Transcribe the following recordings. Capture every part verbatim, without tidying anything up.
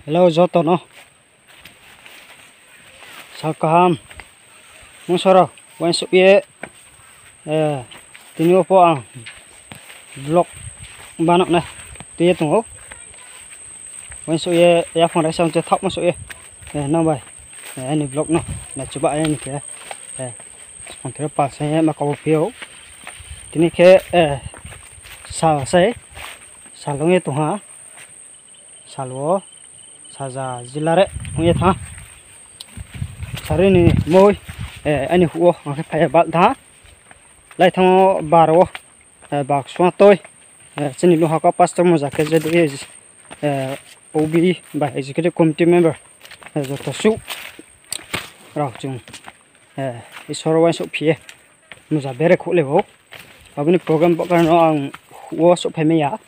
Hello joto no. Sal kaham. Mungso rao, uaingsouh ye, eh, tini wo pho ang vlog banang nai tui ye tong ou. Uaingsouh ye yaphang raisa mche thaohmo souh ye, eh, nang bai, eh, aini vlog no naichu ba aini khe, eh, sponsor pal se ma kabo phi ou. Tini khe, eh, sal sei, sal ong ye tong ha. Sal wo saja jila re ong ye thanng ha. Sari ni moi, eh, aini huh wo ang khe phai ye bal thanng ha. Lai thanng wo bar wo, eh, bak sua toi, eh, chini luha ka pastor Muza khe je di, eh, O B bai executive committee member, eh, joto suh rao chung, eh, Isor uaingsouh phi ye Muza bere khouh le bo. Abo ni program bo karon no ang huh wo souhphai mai ya.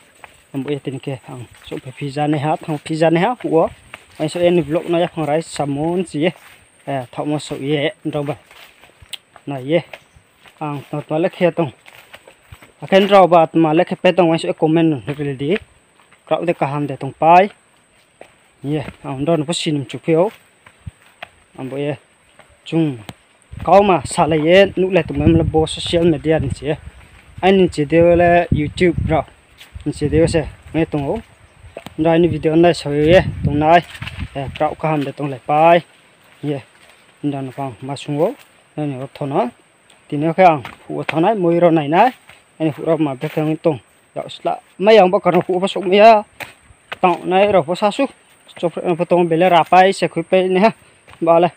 Abo ye tini khe ang souhphai phi ja nai ha, thanng phi ja nai ha huh wo. Uaingsouh ye aini vlog no yaphang raisa mche ye, eh, thaohmo souh ye nrao bai nai ye. Ang tma tma le khe tong. Akhe nrao ba tma le khe pai tong uaingsouh ye comment no ri di. Kraoh de kaham de tong pai. Ye, ang nrao no pho sini mchu phi ou. Abo ye, chung kauma salai ye nuhlai tongmai mla bo social media ni se. Aini channel le YouTube rao ni channel se nai tong ou. Nrao aini video nai sa ye tongnai, eh, kraoh kaham de tonglai pai. Ye, nrao no phang ma sung ou, nrao ni ortho no. Tini yo khe ang huh wo thanng nai, moi rao nai nai, aini huh rao ma brekhe ong tong. Yak sla mai yang bo karon huh wo pho souhmai ya. Tangnai rao pho sasu. Chophreh no pho tong bele rapai se khuipai nai ha. Ba le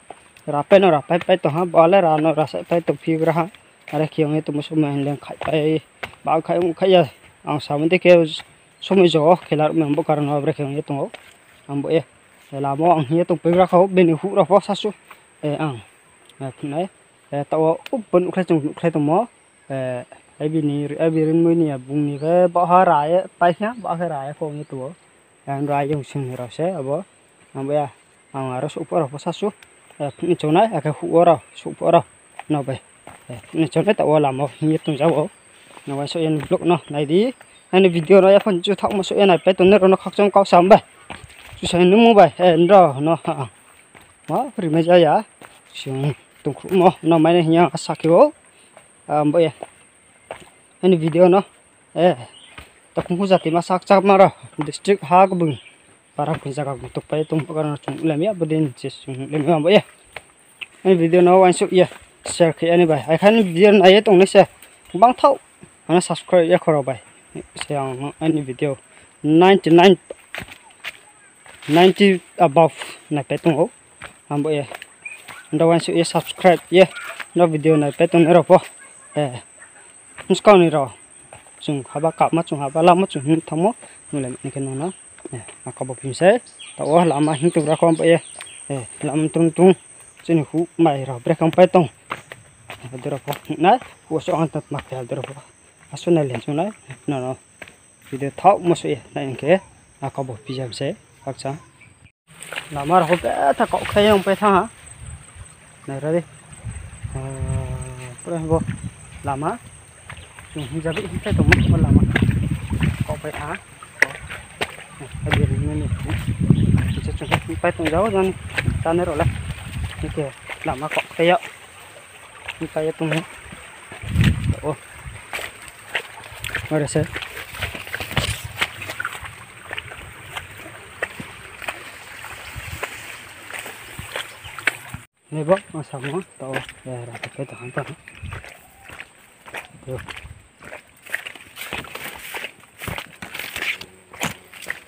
rapai no rapai pai tong ha, ba le ra no rasai pai tong phi gra ha. Are khe ong ye tongmo somoi hing le khaihpai. Ba khaih ong khaih ya. Ang samo dei khe somoi jo khela rao mai bo karon no brekhe ong ye tong ou. Ang bo ye lama wo ang hing ye tong pai gra kha ou, bini huh rao pho sasu. Eh, ang, eh, phunai. Eh, taoh wo upo nuhkhlai chung nuhkhlai tongmo. Eh, abi ni, abi rinmoi ni ya bung ni khe baohha ra ye pai khe, baoh khe ra ye kong ye tong ou. Ang ra ye sing ni rao se abo. Ang bo ya, ang aro souhphuh rao pho sasu. Eh, phung chongnai, akhe huh wo rao, souhphuh rao. No bai. Eh, phung chongnai taoh wo lama hing ye tong ja ou. No bai souh ye ni vlog no nai di. Aini video no yaphang chu thaohmo souh ye naipai tongnai rao no khakchang kau sam bai. Chu sai nung bai, eh, nrao no ha. Ma rimai ja ya. Sing tongkhruhmo no mai nai hing ye ang asa khe ou. Ang bo ye. Aini video no, eh, takhum khu jati ma sak chakma rao, district ha kbung, para kbung zaga kbung tukpai tong bo karon no chung nuhlai mi ya, bo din se chung nuhlai mi ya bo ye. Aini video no uaingsouh ye, share khe aini bai. Akhe aini video nai ye tongnai se, bang thaoh, ano subscribe ya kho rao bai. Se ang aini video ninety nine, ninety above naipai tong ou. Ang bo ye. Nrao uaingsouh ye subscribe ye. Nrao video naipai tongnai rao pho. Eh, buskang ni rao. Chung haba kapma, chung haba lama, chung hing thanngmo. Nulai ni khe nung no. Eh, ma kabo phim se. Taoh wo lama hing tong gra kho ang bo ye. Eh, lama tung tung. Chini huh mai rao brekhe ong pai tong. Abo rao pho nai. Huh wo souh ang tma khe abo rao pho. Asu nai le chung nai. No no. Video thaohmo souh ye nai hing khe, a kabo phi jam se, hakcha. Lama rao pho betha kaohkhlai ye ongpai thanng ha. Nai ra di. Ah, pura bo lama. Chung hing jabi hing khe tongmo lama. Kaohpai thanng ha. Abo ri ni ni. Chung hing pai tong jao jani. Channel rao le. Hing khe lama kaohkhlai ya. Hing pai ye tong ha. O. Ore se. Ni bo, ma samo, to, ya, ra, to, to, to.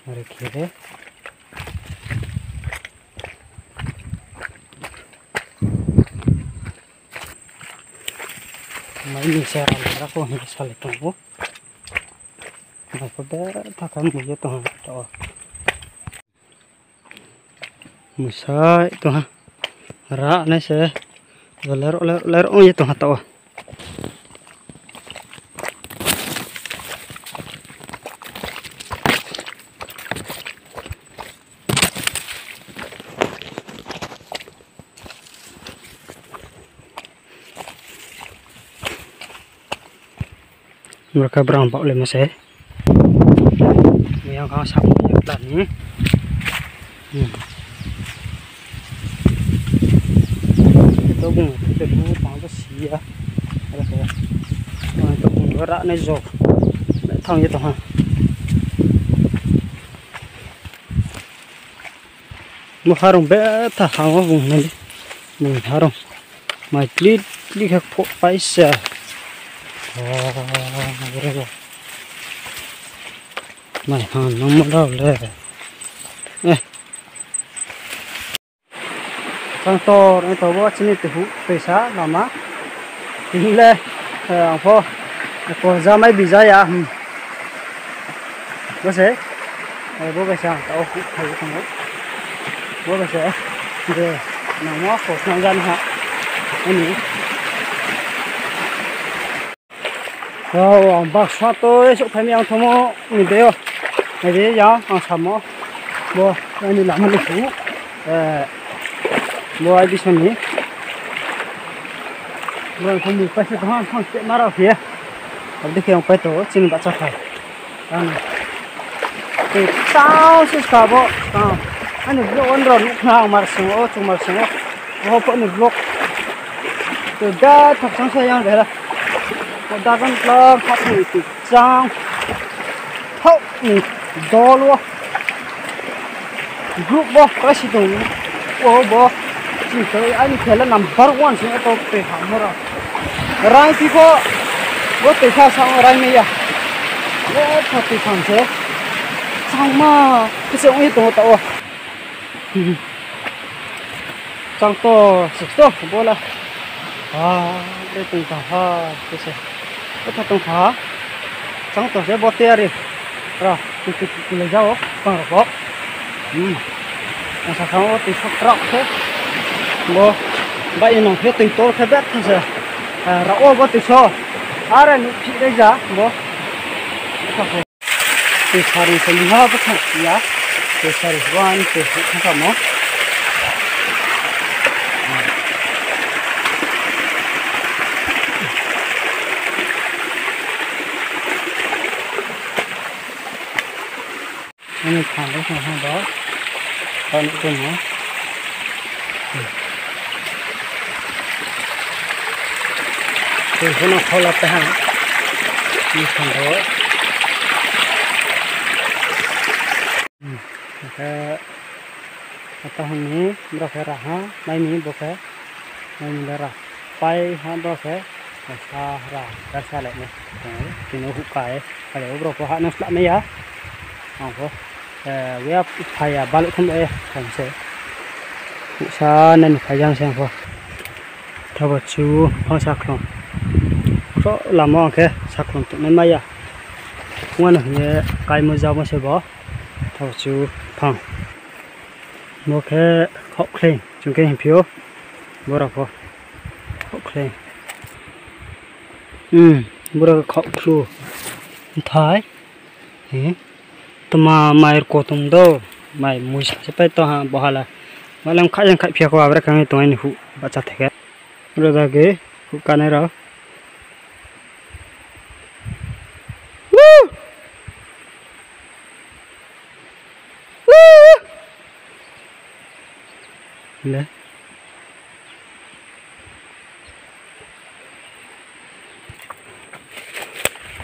Are khe de. Mai ni se ra ra ko hin sa le tong bo. Mai ko de ta ka mu ye tong to. Musai tong ha. Ra nai se. Ler ler ler ye tong ha to. Mereka berang bak lima se. Yang kau sap ni plan ni. Hmm. Ito bung, ito bung pang to si ya. Ito bung ra nai jok. Thang ye tong ha. Bo harong betha ha wo bung nai. Bung harong. Mai kli kli khe pho paisa. Ah, bre bo. Mai ha nang mo rao le. Eh. Chang tor, ito bo chini tuhu, tuisa, lama. Tini le, eh, ang pho, ko ja mai bija ya, hmm. Bo se, eh, bo bai se ang tao hu phai tong ou. Bo bai se, je, nangmo ko snang jan ha. Ani. Wow, ang baksa to esok phai mi ang thomo ni dei o. Nai di ya, ang samo. Bo, ani lama ni hu. Eh, bo ai di soni. Bo ang thomo paisa tong ang thang se mara phi ya. Abo dei khe ang pai to, chini bahcha phai. Ang. Tei tang se ska bo, tang. Ani vlog on ro nuh khna ang mar sing o, chung mar sing o. Bo pho ni vlog. Tei da thak chang sa yang dera. Bo da kan klam thak ni ti chang. Thak ni dol wo. Group bo, klai si tong. O bo, chini khe, aini khe le number one se to tei ha mora. Rang phi pho, bo tei kha sa rang ni ya. Le pho tei kha se. Changma, kese ong ye tong ta o. Chang to, sik to, bo la. Ha, le tong ta ha, kese. Bo tha tong kha. Chang to se bo tei ari. Ra, tu, tu, tu, tu le jao, pang rao bo. Hmm. Ang sa kha o tui so krak khe. Bo, bai nang khe tui tor khe bet khe se. Ah, ra o bo tui so. Are nuh phi re ja, bo. Tui sari se ni ha bo khe ya. Tui sari wan, tui so khe mo. Ani thang le thang ha bo. Tao nuh tong no. Tui pho no khaula pe ha. Ani thang bo. Hmm. Khe, kata hing ni, bro khe ra ha, mai ni bo khe. Mai ni le ra. Pai ha bro khe. Sa ra, ka sa le ni. Tini huh ka e. Ka le bro pho ha nang slah mai ya. Ang pho. Eh, we ap phai ya, baluh thum e, thum se. Huh sa nani phai jang se ang pho. Thabo chu, phang sakhlong. Kro lama ang khe, sakhlong tuh nai mai ya. Phung ano hing ye, kaimo jamo se bo. Thabo chu, phang. Bo khe, khaohkhleng, chung khe hing phi ou. Bora pho. Khaohkhleng. Hmm, bora khaohkhlu. Thai. Hi. Tma mai rko tong do. Mai muisa se pai tong ha bo ha la. Malem khai jang khai phia kho abra khe tong aini huh bahcha theke. Ro da ge huh kanai rao. Woo! Woo! Le.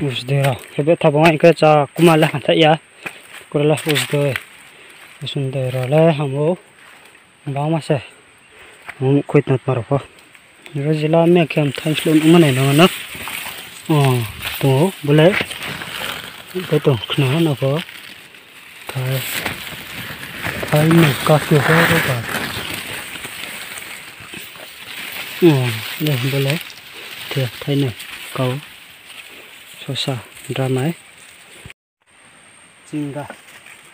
Usdoi rao. Khe betha bo ngai khe cha kuma le hamthai ya. Kura le usdoi. Usdoi rao le hamo. Bangma se. Mo muhkhoi tong tma rao pho. Ro jila me khe hamthai slo nung manai nang no. O, tong ou, bo le. Bo tong khna no pho. Thai, thai ni ka khe pho ro ba. O, le, bo le. The, thai ni kau. Sosa, dramai. Chinga.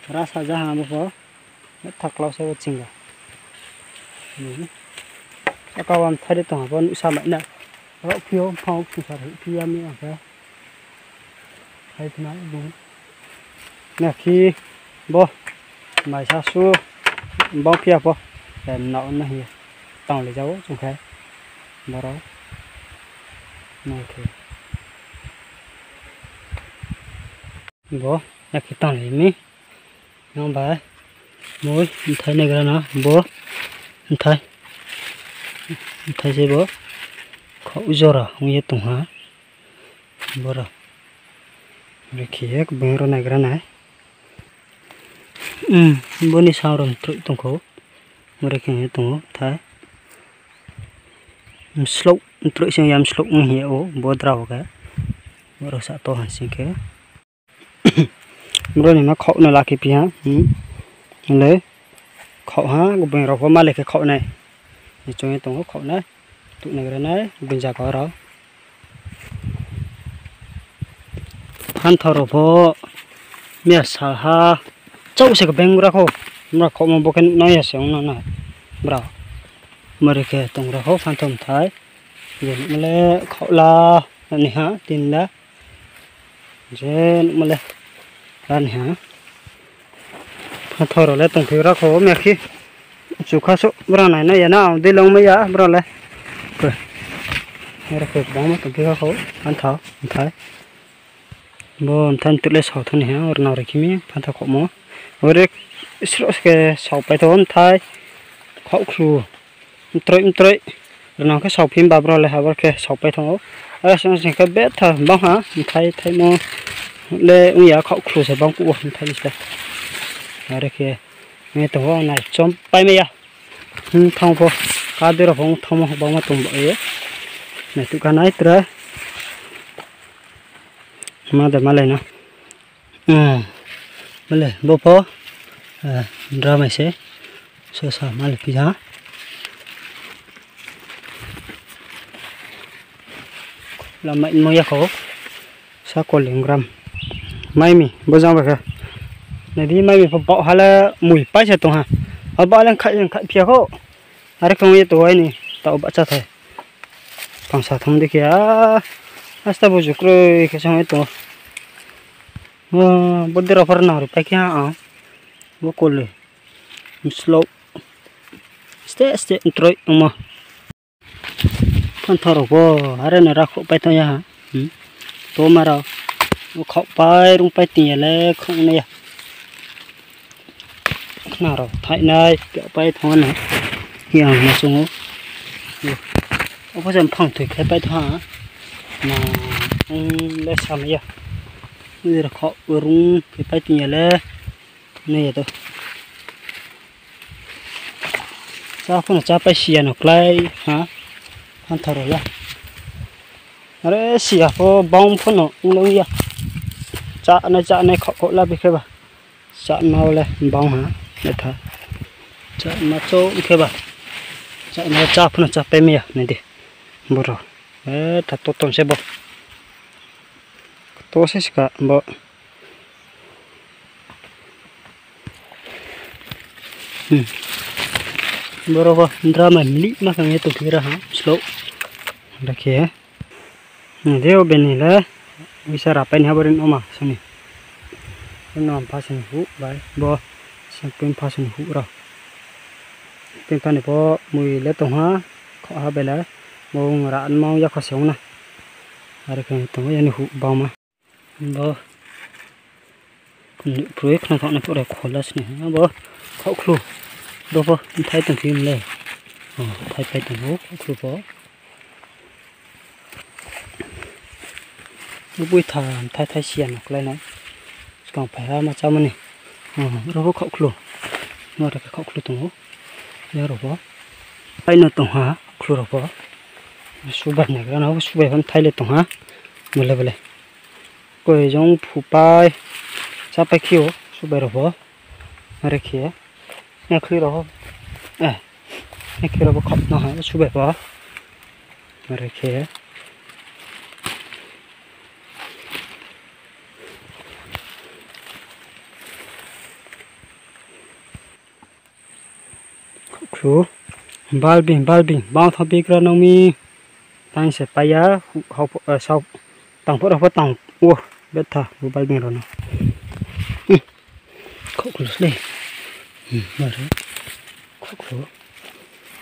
Rasa jaha bo pho. Thaklau se bo chinga. Hmm. Aka wan thari tong ha bo nuhsa mai na. Rao phi ou, phang ou, phi sar phi ya mi ang khe. Hai khna bung. Na khi bo. Mai sa su. Bang phi ya pho. Em na on na hi. Tang le jao chung khe. Boro. Na khi. Bo. Na khi tang le mi. Nang bai. Moi, bthai naigra na, bo, bthai. Bthai se bo, khaoh jora ong ye tong ha. Boro. Brekhe ye kbeng ro naigra nai. Boni sang ro mtroih tong khou. Brekhe ye tong ou, bthai. Mslouh, mtroih sing ya mslouh ong hing ye ou, bo drao khe. Boro sa to ha sing khe. Bro ni ma khaoh no laki phi ha. Le khaoh ha, gubeng rao pho male khe khaoh nai. Ni chung ye tong ou khaoh nai. Tuh naigra nai, gubeng zaga rao. Phanthao rao pho miya sal ha. Chauh se kbeng gra khou. Mra khaohmo bo khe nuh nai ya se ong no nai. Bra. Mari khe tong gra khou phanthao mthai. Je nuhmo le khaoh la ni ha, tin la. Je nuhmo le la ni ha. Phanthao rao le tongphi gra khou, miya khe. Chukha souh, bra nai nai ya na, dei long mai ya, bra le. Ora khe bangma tongphi gra khou, phanthao, mthai. Bo mthai mtuh le sao thanng ni ha, ora nao ri khe mi, phanthao khaohmo. Ore sroh se khe saopai tho, mthai. Khaohkhlu. Mtroih, mtroih. Rnao khe saophi himba bro le habar khe saopai thanng ou. Are sing sing khe betha bang ha, mthai thaimo le ong ya, khaohkhlu se bang kuh wo mthai ni se. Are khe, nai tong ou, nai chompai mai ya. Hing thanng pho, kade rao pho ong thanngmo bangma tong ba ye. Nai tuh kha nai tra. Ma de malai no. Male, bo pho, dramai se, sosa male phi ha. Lamai mo ya khou, sa koling gram. Mai mi, bo jang bai khe. Nai di mai mi pho baoh ha le mui pai se tong ha. Abo le khaih, khaih phi ya khou. Are khe ong ye tong ou aini, taoh bahcha thai. Pangsa thanng di khe, a, asta buju kroi khe se ong ye tong ou. Bo dera phar nang ri pai khe ha ang. Bo kole. Mslouh. Ste ste ntroi ongmo. Phanthao rao pho, are no rakhouh pai thanng ya ha. Toma rao. Bo khaohpai rungpai ting ya le khong nai ya. Khna rao thaihnai, kpai thanng nai. Yang ma chung ou. Abo se mphang thoi khe pai thanng ha. Na, ong le sa mai ya. Ong le khaoh rung khe pai ting ya le. Nai ya to. Chá pho no chá pai si ya no klái ha. Phanthao rao le. Are si ya pho bang pho no ong le ong ya. Chánai chánai khaoh khaoh la bi khe ba. Cháma wo le bang ha. Betha. Cháma chouh khe ba. Cháma chá pho no chá pai mai ya nai di. Boro. Betha totom se bo. To se ska bo. Boro bo dramai mlihma khe ye tongphi ra ha, slow. Rakhe. Nai di o bini le, uisa rapai ni ha bo ri no ma soni. No pha soni huh bai, bo, sengpin pha soni huh rao. Pin pha ni pho mui le tong ha, kho ha bele, bo ong ra nma ong ya kho se ong na. Are khe tong ou, yani huh bangma. Bo, khnui phroi khna thanng nai pore khola sini ha, bo, khaohkhlu. Bo pho, bthai tongphi mle. O, bthai pai tong ou, khaohkhlu pho. Bo boitha, bthai thai si ya no klái nai. Skang phai ha ma chámo ni. O, ro pho khaohkhlu. Nore khe khaohkhlu tong ou. Ya ro pho. Pai no tong ha, khaohkhlu ro pho. Subai naigra no, subai pho bthai le tong ha. Bole bole. Koi jong phupai. Chápai khe ou, subai ro pho. Are khe. Ekhli ro pho. Eh. Ekhli ro pho khaoh no ha, subai pho. Are khe. Khaohkhlu, balbing, balbing, bang tha bigra nang mi. Tang se pai ya, hau pho, eh, sao, tang pho, rao pho tang, o, betha, bo balbing rao no. Hmm. Khaohkhlu se. Hmm, mare. Khaohkhlu.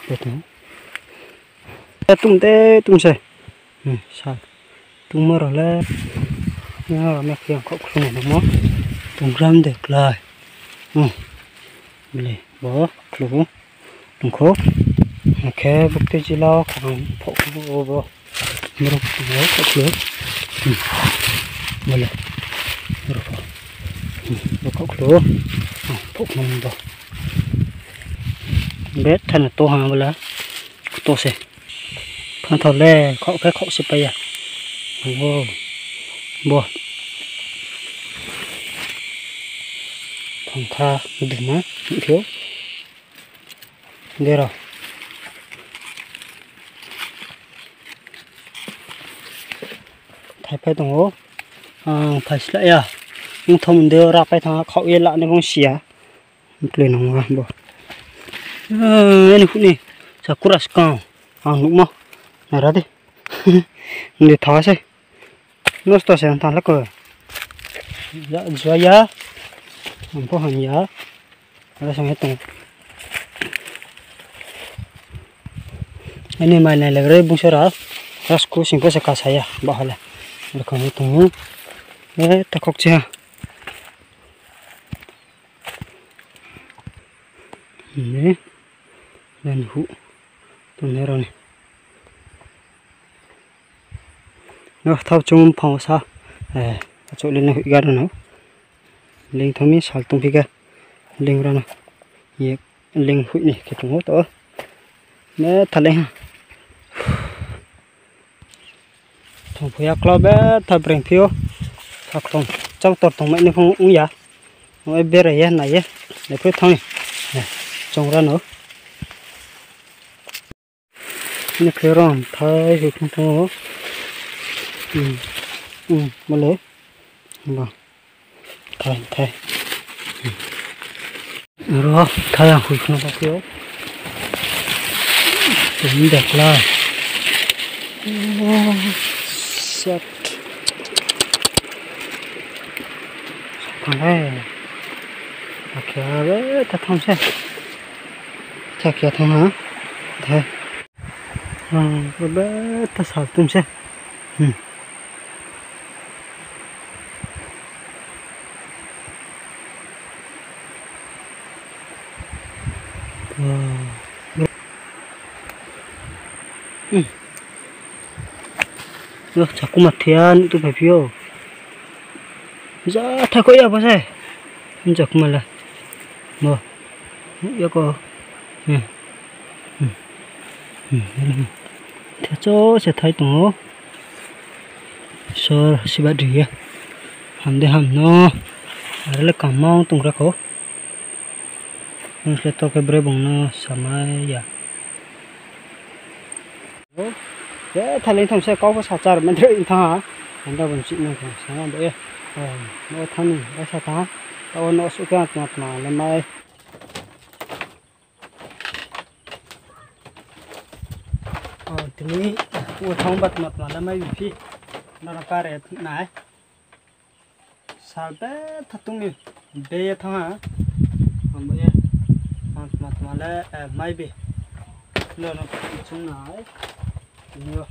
Betha. Eh, tum de, tum se. Hmm, sa. Tungmo rao le. Ya, me khe ang khaohkhlu no mo. Tunggram de klái. Hmm. Bole, bo khluh tongkho. Akhe bukti jila khang phoh bo. Boro bo khluh. Bole, boro bo khluh. Phoh khluh bo. Be thana to ha bole. To se. Phang thao le, khaoh khe khaoh se pai ya. Bo. Bo. Phang kha duma, nuh khe o. Dero. Thaipai tong ou. Ang phai sla ya. Ong thom de o rapai thanng khaoh ye la ni bung si ya. Mkle nang ha bo. Ani houh ni. Sakura skang. Ang nuhmo. Nara di. Ndi thawa se. Nosto se ang thanng la ko. Ya, jua ya. Ang pho ham ya. Ara sang ye tong. Ani mai nai le gre bung sora. Rasku sing pho se kasa ya. Ba ha le. Rkang ye tong ou. E, ta khokchi ha. Ni, nani huh. Tongnai rao ni. No, thao chung phang sa. E, achouh le na hoih ga rao no. Ling thang mi sal tongphi khe. Ling rao no. Ye, ling hoih ni khe tong ou to. Ne, tha le ha. Thang phuya klau betha breng phi ou. Sakthong, chautor tongmai ni phung ong ya. Ong ye bera ye, nai ye. Nai phi thanng ni. Chung rao no. Ni khe rong thai hui khong thanng ou. Bole. Ba. Thai, thai. Ro, thai ang hui khong thanng phi ou. Tini dakla. Oh, shit. Thanng le. Akhe, ta thanng se. Chakya thanng ha. Thai. Ang betha sal tum se. Chakuma thia nuh tu phai phi ou. Ja tha kho ya bo se. Chakuma le. Bo. Ya ko. Tha cho se thai tong ou. Isor siba ri ye. Ham de ham no. Are le kamang tong ra kho. Nung se to khe bre bung no samai ya. Ye, thailai thang se kau pho sa char mendroi thanng ha. Ang da bung chih nang thang sa nang bo ye. No thanng ni, ba sa thanng. Tao no suh khe tma tma le mai. Tini, o thanng ba tma tma le mai bi phi. Nana kare nai. Sal betha tong mi, be ye thanng ha. Ang bo ye, ang tma tma le, mai bi. Lo no chung nai. Yo.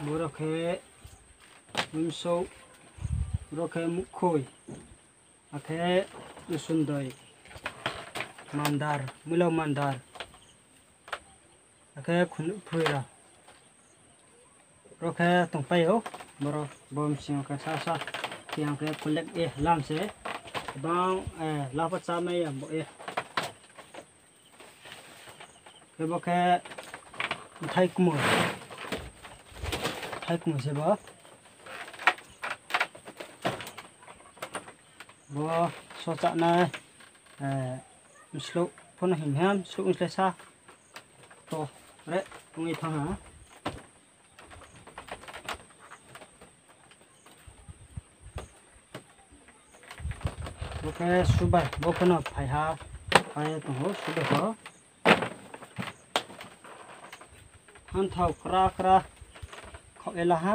Boro khe msouh, boro khe muhkhoi, akhe usundoi, mandar, muilao mandar, akhe khunouh phroi rao. Ro khe tongpai ou, boro bo bsing yo khe sasa, khe ang khe collect ye lam se, bang, lapha chámai ya bo ye. Khe bo khe thai kmoi, thai kmoi se bo. Bo so chánai, mslouh pho no hing ham, mslouh ni slái sa. To, re, ong ye thanng ha. Bo khe subai, bo khe no phai ha, phai ye tong ou, subai pho. Phanthao kra kra khaoh ye la ha.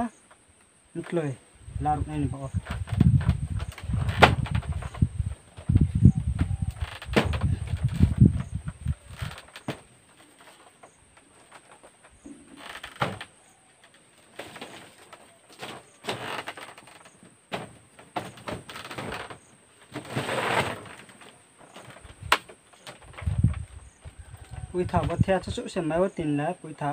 Mkloi laruh nai ni baoh wo. Poitha bo thea chuchuh se mai wo tin le poitha.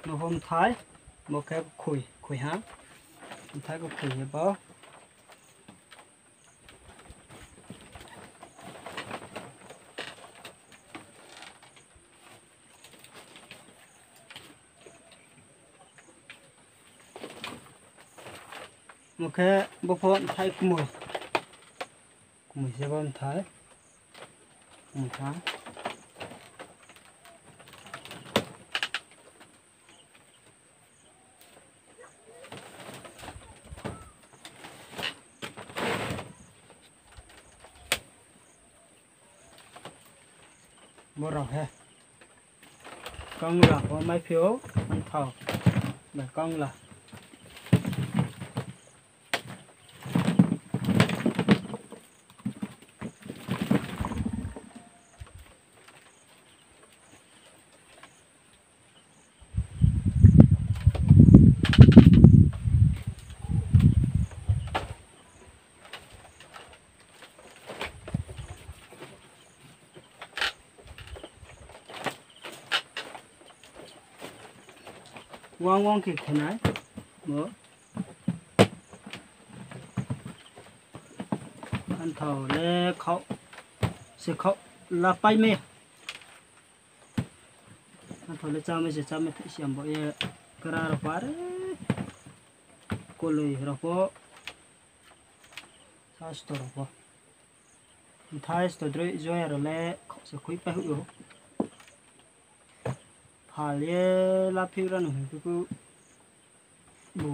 Bo pho mthai, bo khe khui, khui ha. Mthai khe khui ye bo. Bo khe bo pho mthai kmoi. Kmoi se bo mthai. Mthai. Bo rao he. Kangla pho maiphi ou, mthao. Bai kangla. Wang wang khe khenai. Bo. Anthao le khaoh se khaoh lapai mi. Anthao le chámai se chámai thaih si am bo ye kra rao pho are. Koloi rao pho. Sasto rao pho. Mthai sto droi joya rao le khaoh se khuipai hoih ou. Phal ye laphi ra no hing khe khu bu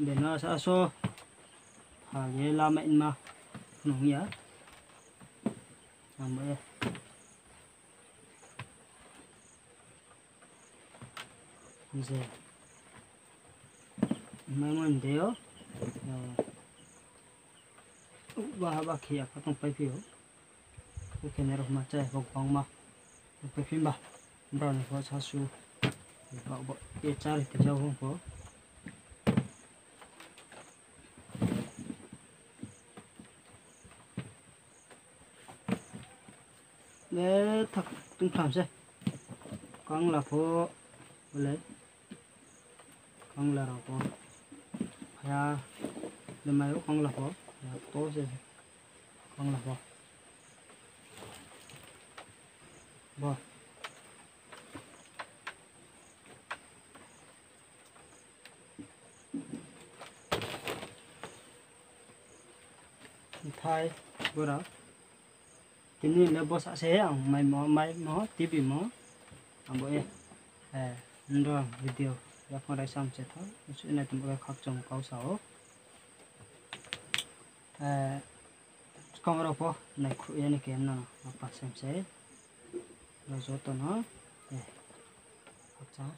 beno asa so phal ye lamai ma nung ya. Amo ye. Je. Mai mo de yo. Ba ha ba khe ya pha tong paiphi ou. Bo khe nai rao ma chá ya pho gbangma. Paiphi ba. Brao ni pho sasu. Ba bo ye chari ti jao pho. Le thak tungtham se. Kangla pho, le. Kangla rao pho. Phaya, le mai ou kangla pho. Ya, to se. Kangla pho. Bo. Mthai, bura. Tini le bosa se ang mai mo, mai mo, T V mo. Abo ye. Eh, nrao video. Yaphang raisa mse tha. Usu nai tongbo khe khakchang kau sa ou. Eh, skang rao pho nai khruh ye ni khe no, apa sem se. Rao joto no. Eh, khakchang.